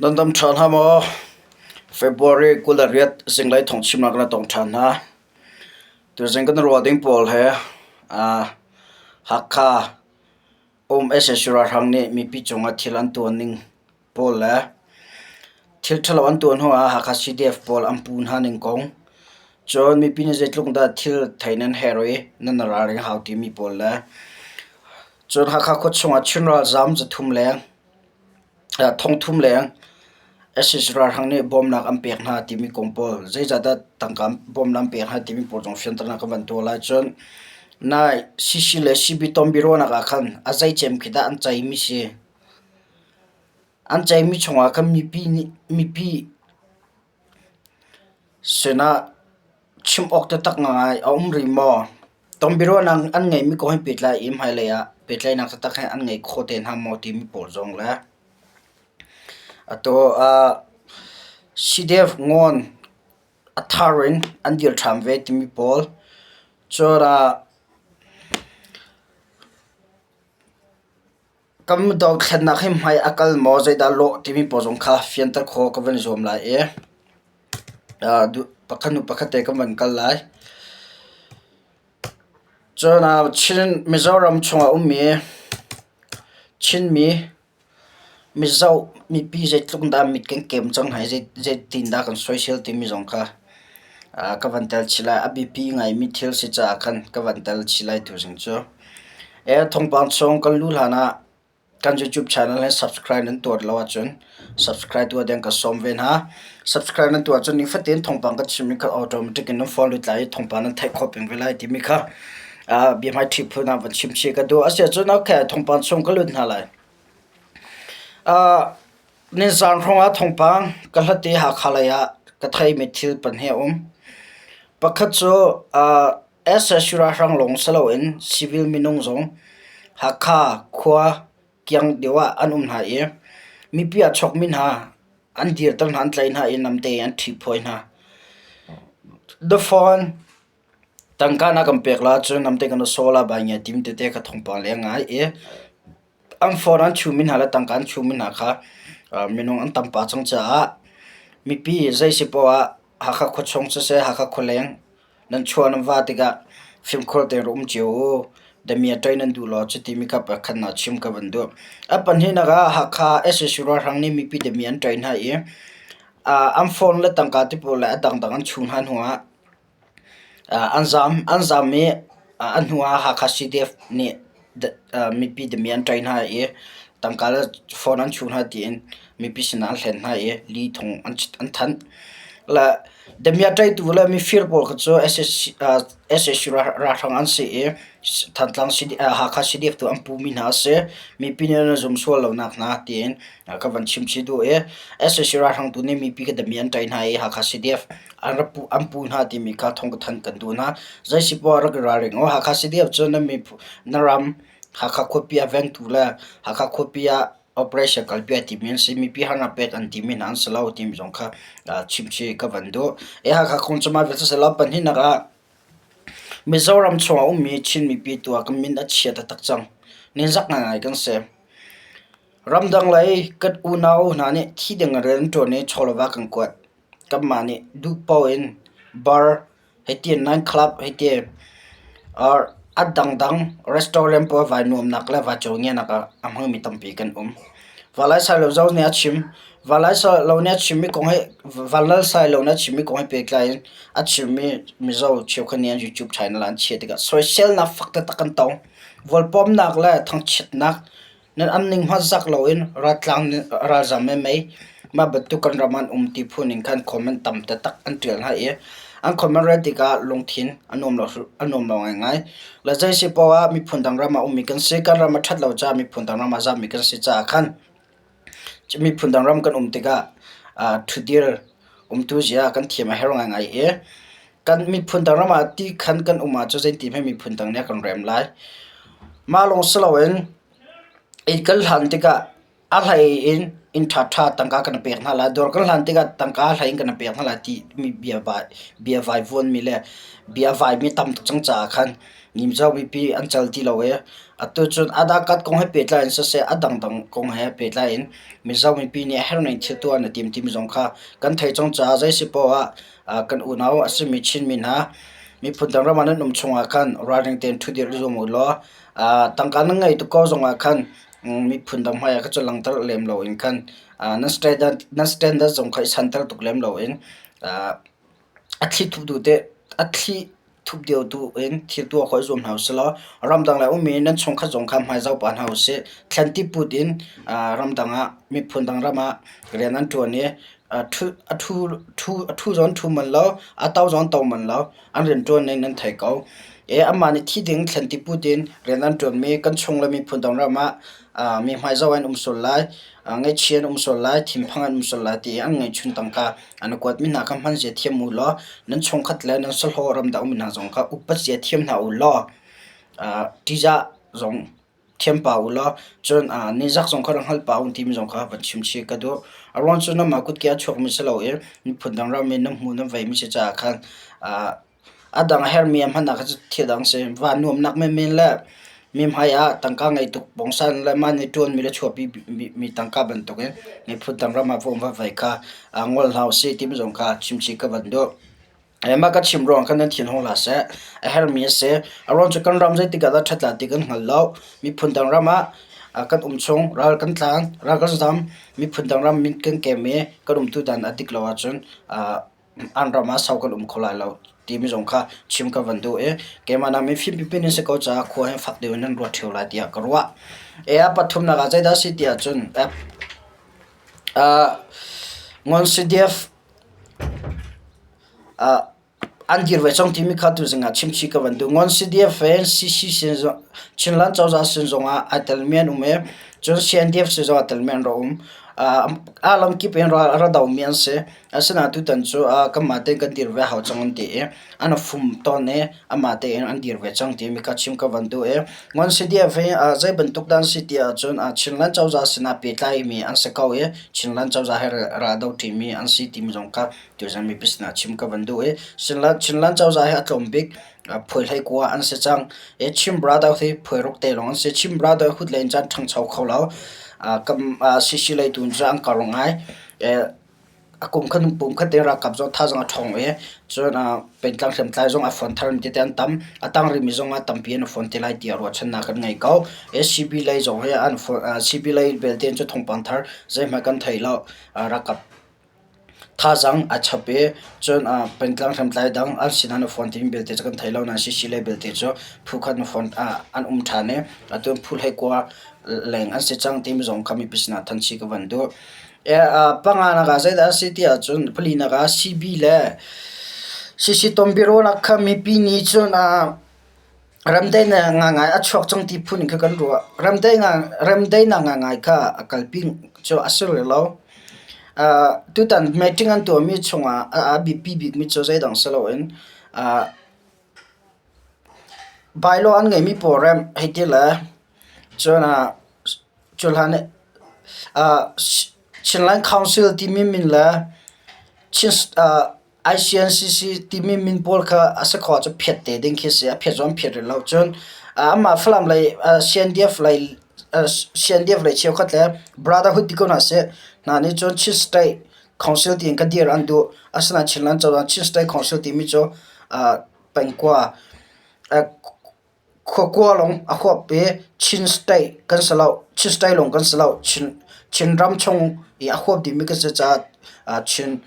Nan dam ṭhan hna maw? February 28 zinglei thawngchimnak na tong ṭhan hna. Tuzing kan ruah ding pawl he Hakha um sac ralhrang nih mipi cungah thil an tuah ning pawl le thil ṭhalo an tuah hnuah Hakha CDF pawl an pu hna ning kong, cun mipi nih zeitluk dah thil thei nan herh i nan ralring hau timi pawl le cun Hakha khuachung ah Chin ralzaam 300 leng thongthum leng sac ralhrang nih bawmnak an pek hna timi kong pawl zeicahdah tangka bawmnak an pek hna timi pawl zong fianternak kan van tuah lai. Cun nai CC le CB tonbiaruahnak ah khan a zeicem khi dah an ceihmi si? An ceihmi chungah khan mipi nih mipi sinah chim awk taktak ngai a um rih maw? Tonbiaruahnak an ngeihmi kong he pehtlai i hmailei ah pehtlaihnak taktak he an ngei kho te hna maw timi pawl zong le atu ah CDF ngawn a thar in an dir ṭhan ve timi pawl. Cun ah Kan dothlennak hi hmai a kal maw zeidah lawh timi pawl zong kha fianter khawh ka van i zuam lai i pakhat hnu pakhat te kan van kal lai. Cun Chin Mizoram chungah a ummi Chinmi Mizo mipi zeitluk dah mit kan kem cang hna i zeitin dah kan soisel timi zong kha ka van tel chih lai. A biapi ngaimi thil si caah khan ka van tel chih lai tuzing cu. Thawngpang chung kan luh hlan ah kan YouTube channel hi subscribe nan tuah lo ahcun subscribe tuah ding ka sawm ve hna. Subscribe nan tuah ahcun nifatin thawngpang kan chimmi kha automatic in nan phone lut lai i thawngpang nan theih khawh peng ve lai timi kha biahmaiṭhi phun ah van chim chih ka duh. Asiahcun okay thawngpang chung ka lut hna lai. Nizaan hrawng ah thawngpang ka hlat i Hakha lei ah ka theimi thil pahnih a um. Pakhat cu Sac ralhrang lawng si loin civil minung zong Hakha khua kiang deuh ah an um hna i mipi aa chawkmi hna an dirter hna, an tlaih hna i namte in an ṭhihphuai hna. The phone tangka na kan pek la cun namte kan i sawh la bai ngia tim tete kha thawngpang leng ngai i an phone an chummi hna le tangka an chummi hna kha minung an tam pah cang caah mipi zei si poah ah Hakha khuachung siseh Hakha khualeng Nan chuah nan va tikah fimkhur tein rak um cio u. Damiah ṭai nan duh law cuti mi kha pakhat hna chim ka van duh. A pahnihnak ah Hakha sac ralhrang nih mipi damiah an ṭai hna i an phone le tangka ti pawl le a dangdang an chuh hna hnuah an zaam. An zaam i a hnuah Hakha CDF nih mipi damiah an ṭai hna i tangka le phone an chuh hna tiin mipi sinah an hlen hna i li thong an thanh. Le Damiah ṭaitu le mifir pawl kha cu sac ralhrang an si i Thantlang Hakha CDF tu an pumi hna a si. Mipi nih an zum sual lonak hna tiin ka van chim chih duh i sac ralhrang tu nih mipi kha damiah an ṭai hna i Hakha CDF an rak pu an pu hna timi kha thawng ka thanh kan duh hna. Zei si poah rak i ralring u. Hakha CDF cu na miphun na ram Hakha khuapi a vengtu le Hakha khuapi ah operation kalpi a timi an si. Mipi harnak pek an timi hna an si lo timi zong kha chimchih ka van duh. E Hakha kong cu mah vialte si lo pahnihnak ah Mizoram chungah ummi Chin mipi tu ah kan min a chia taktak cang. Ninzak ngaingai kan si. Ramdang lei kan unau hna nih thi ding in rian an ṭuan i chaw le va kan kuat. Kanmah nih duh paoh in bar Hiti night club hiti or a dangdang restaurant pawl vai nuamnak le vai cawngianak ah a hmangmi tampi kan um. Vanlai Sailo zong nih a chim. Vanlai Sailo nih a chimmi kong hi Vanlal Sailo nih a chimmi kong he pehtlai in a chimmi Mizo cheukhat nih an YouTube channel ah an chiah tikah soiselnak fak taktak kan tong. Vawlpawmnak le thangchiatnak Nan an ning hmanh loin raltlang ralzam mei mah bantuk kan ram ah an um ti phun in khan comment tam taktak an ṭial hna i an comment rel tikah lungthin a nuam lo a nuam lo ngaingai. Le zei si paoh ah miphun dang ram ah ummi kan si. Kan ram a ṭhat lo caah miphun dang ram ah zammi kan si caah khan miphun dang ram kan um tikah ṭhutdir umtu zia kan thiam a herh ngaingai i kan miphun dang ram ah ti khan kan um ahcun zeiti hmanh miphun dang nih a kan rem lai. Mah lawng si loin Inn kan hlan tikah A hlei in inn ṭhaṭha tangka kan pek hna lai, dawr kan hlan tikah tangka a hlei in kan pek hna lai timi bia bia vaivuanmi le bia a vaimi tam tuk cang caah khan Mizo mipi an cal ti lo i atu cun adakat kong he pehtlai in siseh a dangdang kong he pehtlai in Mizo mipi nih a herhning thil tuah an i tim timi zong kha kan theih cang caah zei si poah ah kan unau a simi Chinmi hna miphun dang ram ah nan um chungah khan ralring tein ṭhudir i zuam u law tangka nan ngeih tuk ko zongah khan miphun dang hmaiah kha cu langhter lem loin khan nan standard nan standard zong kha i santer tuk lem loin a thli thup duh te a thli thup deuh tu in thil tuah khawh i zuam hna usih law ramdang le ummi nan chungkhat zong kha hmaizau pah hna usih. Thlen ti put in ramdang ah miphun dang ram ah rian an ṭuan i a ṭhu a ṭhu a ṭhu zong an ṭhu manh lo, a to zong an to manh lo. An rianṭuan ning nan thei ko. I amah nih thi ding thlen ti put in rian an ṭuanmi kan chung le miphun dang ram ah mi hmaizoh an um sual lai, ngaihchia an um sual lai, thinphang an um sual lai ti i an ngeihchun tangka an i kuatmi hna kha hman zia thiam u law nan chungkhat le nan sahlawh ramdang ummi hna zong kha upat zia thiam hna u law ṭihzah zong thiam pah u law cun nizak zong kha rak hngalh pah u timi zong kha van chim chih ka duh. A ruang cu nanmah kutke a chuakmi si lo i miphun dang ram i nan hmuh nan veimi si caah khan a dang a herhmi a hman ah khan thil dang si. Van nuamnak menmen le mi hmai ah tangka ngei tuk pongsan le mah nih ṭuanmi le chuahpi mi tangka bantukin miphun dang ram ah va um va vei kha ngol hlah usih timi zong kha chim chih ka van duh. Mah ka chim ruang khan nan thin hung hlah seh. A herhmi a si. A ruang cu kan ram zeitik ah dah ṭhat lai ti kan hngal lo. Miphun dang ram ah kan um chung ral kan tlang, ral kan zam, miphun dang ram min kan kem i kan umtu dan a dik lo ahcun an ram ah sau kan um kho lai lo timi zong kha chim ka van duh i keimah nak mifim pipi nan si ko caah khua hi fak deuh in nan ruat ṭheo lai tiah ka ruah. E a pathumnak ah zeidah a si ti ahcun Ngon CDF An dir ve cang timi kha tuzing ah chimchih ka van duh. Ngon CDF he CC sin Chinland cozah sin zongah ai telmi an um i cun CNDF sin zongah telmi an rak um. Aa lamkip in ral a ra domi an si. Asinain tutan cu kanmah tein kan dir ve hau cang an ti i an fum tawn i amah tein an dir ve cang timi kha chim ka van duh i Ngon CDF hi zei bantuk dah an si ti ahcun Chinland cozah sinah pehtlaimi an si ko i Chinland cozah he ral do ṭimi an si timi zong kha Tuzan mipi sinah chim ka van duh i Chinland cozah hi a tlawm bik phuai hlei kua an si cang. I Chin Brother hi phuai ruk te lawng an si. Chin Brother hut len caan ṭhangcho kho lo. Kam CC lei tu cu an kar ngai. A kum khan pum khat te ralkap zong thazaang a ṭhawng i cun pengtlang hriamtlai zong a fon thar mi tete an tam. A tang rihmi zong ah tampi an fon te lai tiah ruahchannak kan ngei ko. CB lei zong hi an CB lei belte cu thawngpang thar zeihmanh kan thei lo. Ralkap Thazaang a chap i cun pengtlang hriamtlai dang an sinah na phone timi belte cu kan thei lo nain CC lei belte cu phu khat na phone an um ṭhan i atu phu hleikua leng an si cang timi zong kha mipi sinah thanchi ka van duh. Panganak ah zeidah a si ti ahcun palinak ah CB le CC tonbiaruahnak kha mipi nih cun Remdaihnak ngaingai a chuak cang ti phun in kha kan ruah. Remdaihnak ngaingai kha a kalpi cu a si rih lo. Tutan meeting an tuahmi chungah a biapi bikmi cu zeidang si loin bylaw an ngeihmi pawl remh hei ti le cun cuhlan Chinland Council timi min le ICNCC timi min pawl kha a si khawh ahcun phiat te ding khi a si. A phiat zong an phiat rih lo. Cun amah Falam lei CNDF lei CNDF lei cheukhat le Brotherhood ti ko hna seh. Hna nih cun Chin State Council tiin ka dir an duh. Asinain Chinland cozah Chin State Council timi cu pengkua Khuakua lawng a huap i Chin State kan si lo. Chin State lawng kan si lo. Chin Chinram chung i a huap dihmi kan si caah Chin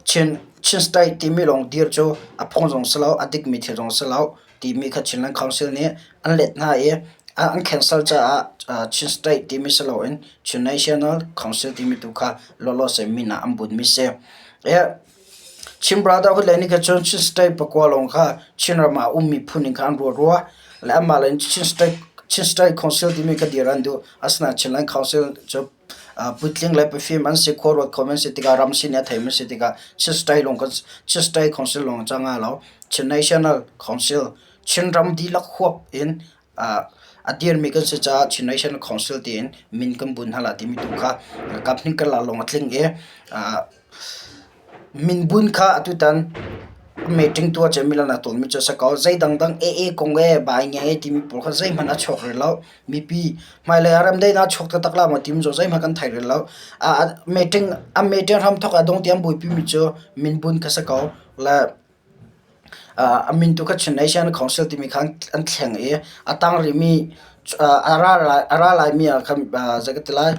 Chin Chin State timi lawng dir cu a phung zong si lo, a dikmi thil zong si lo timi kha Chinland Council nih an let hna i an cancel caah Chin State timi si loin Chin National Council timi tu kha lawlawse min ah an bunmi si. Chin Brotherhood lei nih khan cun Chin State pakua lawng kha Chinram ah a ummi phun in khan an ruah rua. Le anmah lei in Chin State Chin State Council timi kha dir an duh. Asinain Chinland Council cu puitling le pafim an si, khuaruat kho an si tikah ram sin i a theimi an si tikah Chin State lawng kan Chin State Council lawng cang hnga lo. Chin National Council Chinram dihlak huap in. A dirmi kan si caah Chin National Council tiin min kan bun hna lai timi tu kha kaphnih karlak lawng a tling i min bun kha atutan meeting tuah cem mi le na tawnmi cu a si ko. Zei dangdang AA kong ee bai nge ee timi pawl kha zeihmanh a chuak rih lo. Mipi hmailei ah remdaihnak a chuak taktak la maw timi cu zeihmanh kan thei rih lo. Meeting a meeting hramthawk ah dong tiang buaipimi cu min bun kha si ko. Le a min tu kha Chin Nation Council timi kha an thleng i a tang rihmi a ra laimi ah khan zei ka ti lai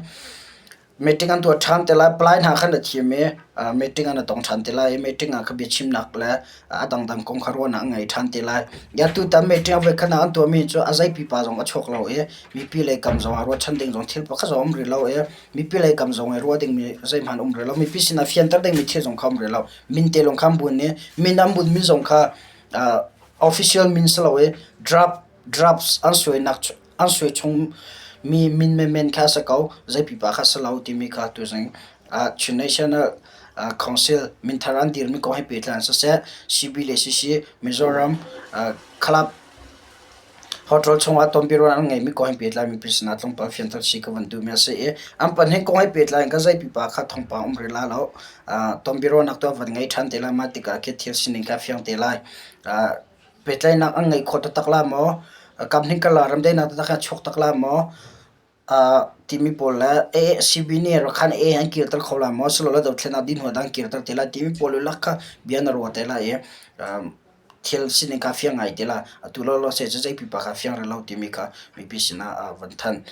meeting an tuah ṭhan te lai. Palai hna khan a thim i meeting an i tong ṭhan te lai i meeting ah kha biachimnak le a dangdang kong kha ruahnak an ngei ṭhan te lai. Tutan meeting a voikhat ah an tuahmi cu a zei pipa zong a chuak lo i mipi lei kam zong ah ruahchan ding zong thil pakhat zong a um rih lo i mipi lei kam zong i ruah dingmi zeihmanh a um rih lo. Mipi sinah fianter dingmi thil zong kha a um rih lo. Min te lawng kha an buan i min an bunmi zong kha official min si lo i draft drafts an suainak an suai chung mi min menmen kha a si ko. Zei pipa kha si lo timi kha tuzing Chin National Council minthar an dirmi kong he pehtlai in siseh, CB le CC Mizoram Club Hotel chungah tonbiaruahnak an ngeimi kong he pehtlai mipi sinah tlawmpal fianter chih ka van duhmi a si i an pahnih kong he pehtlai in ka zei pipa kha thawngpang um rih lai lo. Tonbiaruahnak tu an van ngei ṭhan te lai. Mah tikah khi thil sining kha a fiang te lai. Pehtlaihnak an ngei kho taktak lai maw? Kamhning karlak remdaihnak taktak a chuak tak lai maw? Timi pawl le ACB nih Rakhine A an kirter kho lai maw? Silole dothlennak dih hnu ah dah an kirter te lai timi pawl lak kha bia na ruah te lai i thil sining kha fiang ngai te lai. Atu lawlaw seh cu zei pipa kha fiang rih lo timi kha mipi sinah van thanh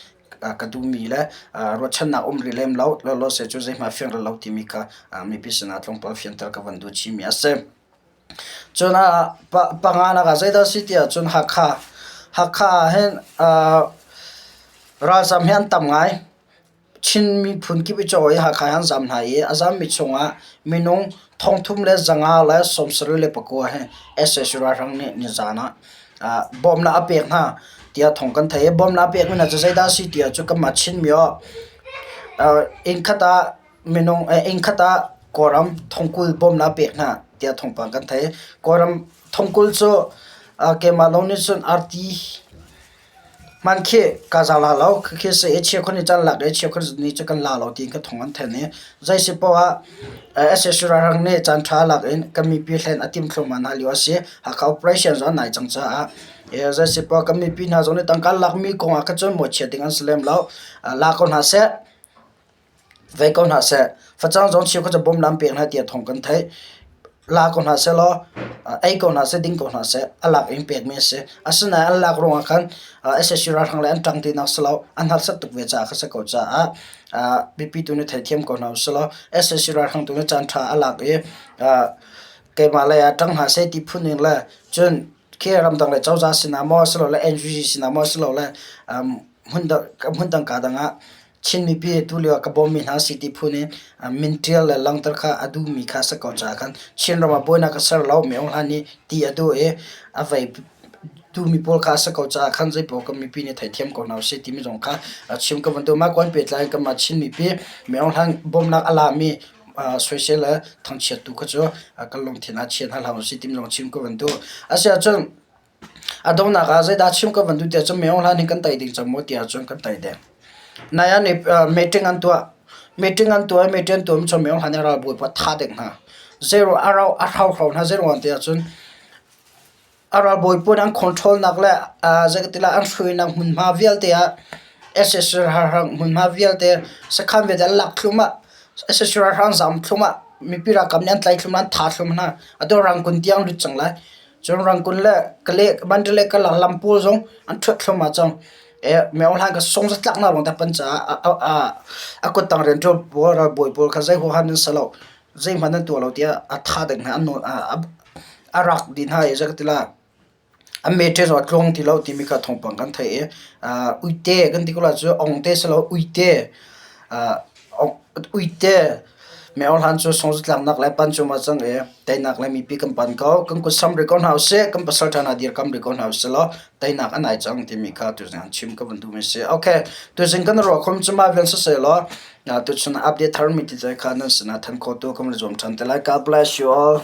ka duhmi le ruahchannak um rih lem lo. Lawlaw seh cu zeihmanh fiang rih lo timi kha mipi sinah tlawmpal fianter ka van duh chihmi a si. Cun panganak ah zeidah a si ti ahcun Hakha. Hakha ah hin ralzam hi an tam ngai. Chin miphun kip i caw i Hakha hi an zam hna i a zammi chungah minung 3529 hi sac ralhrang nih nizan ah bawmhnak a pek hna tiah thawng kan theih i bawmhnak a pekmi hna cu zeidah a si ti ahcun kanmah Chinmi aw innkhat ah minung innkhat ah Kawlram thongkul bawmhnak a pek hna tiah thawngpang kan theih. Kawlram thongkul cu keimah lawng nih cun arti hman khi ka za la lo. Khikhi si i cheukhat nih cun an lak i cheukhat nih cun kan la lo tiin ka thawng an thanh i zei si poah ah sac ralhrang nih caanṭha lak in kan mipi hlen a timh thluahmah hna lio a si. Hakha operation zong a nai cang caah zei si poah kan mipi hna zong nih tangka lakmi kong ah khan cun mawhchiat ding an si lem lo. La ko hna seh. Vei ko hna seh. Facang zong cheukhat cu bawmnak an pek hna tiah thawng kan theih. La ko hna seh law ei ko hna seh, ding ko hna seh, a lak in pekmi a si. Asinain an lak ruangah khan sac ralhrang le an ṭang tinak si lo, an harsat tuk ve caah kha si ko caah mipi tu nih theithiam ko hna usih law sac ralhrang tu nih caanṭha a lak i keimah lei ah ṭang hna seh ti phun in le cun khi ramdang le cozah sinah maw silole NUG sinah maw silole hmundang kaa dang ah Chin mipi tulio ah ka bawmmi hna si ti phun in min ṭial le langhter kha a duhmi kha a si ko caah khan Chinram ah buainak ka ser lo, Maung Hlan nih ti a duh i a vei duhmi pawl kha a si ko caah khan zeipaoh kan mipi nih theithiam ko hna usih timi zong kha chim ka van duh. Mah kong pehtlai in kanmah Chin mipi Maung Hlan bawmhnak a lami soisel le thangchiattu kha cu kan lungthin ah chia hna hlah usih timi zong chim ka van duh. Asiahcun A donghnak ah zeidah chim ka van duh tiah cun Maung Hlan hi kan tei ding cang maw tiah cun kan tei deng. Nai ah nih meeting an tuah. Meeting an tuah i meeting an tuah mi cu Maung Hlan hi ralbawi pa tha deng hna. Zei a rau a hrohro hna zeiruang tiah cun a ralbawi pawl an control nak le zei ka ti lai an hruainak hmunhma vialte ah sac ralhrang hmunhma vialte sakhan vialte an lak thluahmah. Sac ralhrang zam thluahmah. Mipi ralkap nih an tlaih thluahmah an tha thluahmah hna. Atu rangkun tiang lut cang lai. Cun Rangoon le Kale Mandalay karlak lam pawl zong an ṭhuat thluahmah cang. Myo Hlan ka sung zatlaknak ruang te pan caah a kuttang rianṭuan pawl ralbawi pawl kha zei huaha nan si lo, zeihmanh nan tuah lo tiah a tha ding hna an nawl a rak dih hna i zei ka ti lai an meṭe zong a tluang ti lo timi kha thawngpang kan theih i uite kan ti ko lai cu ong te si lo uite Uite Myo Hlan cu sungzatlaknak le pan cungah cang i teinak le mipi kan pan ko. Kan kut sam rih ko hna usih, kan pasal ṭha hna dirkam rih ko hna usih law teinak a nai cang timi kha tuzing an chim ka van duhmi a si. Okay, tuzing kan ruah khom cu mah vial siseh law tuchun update tharmi tete kha nan sinah than khawh tu kan van i zuam ṭhan te lai. God bless you all.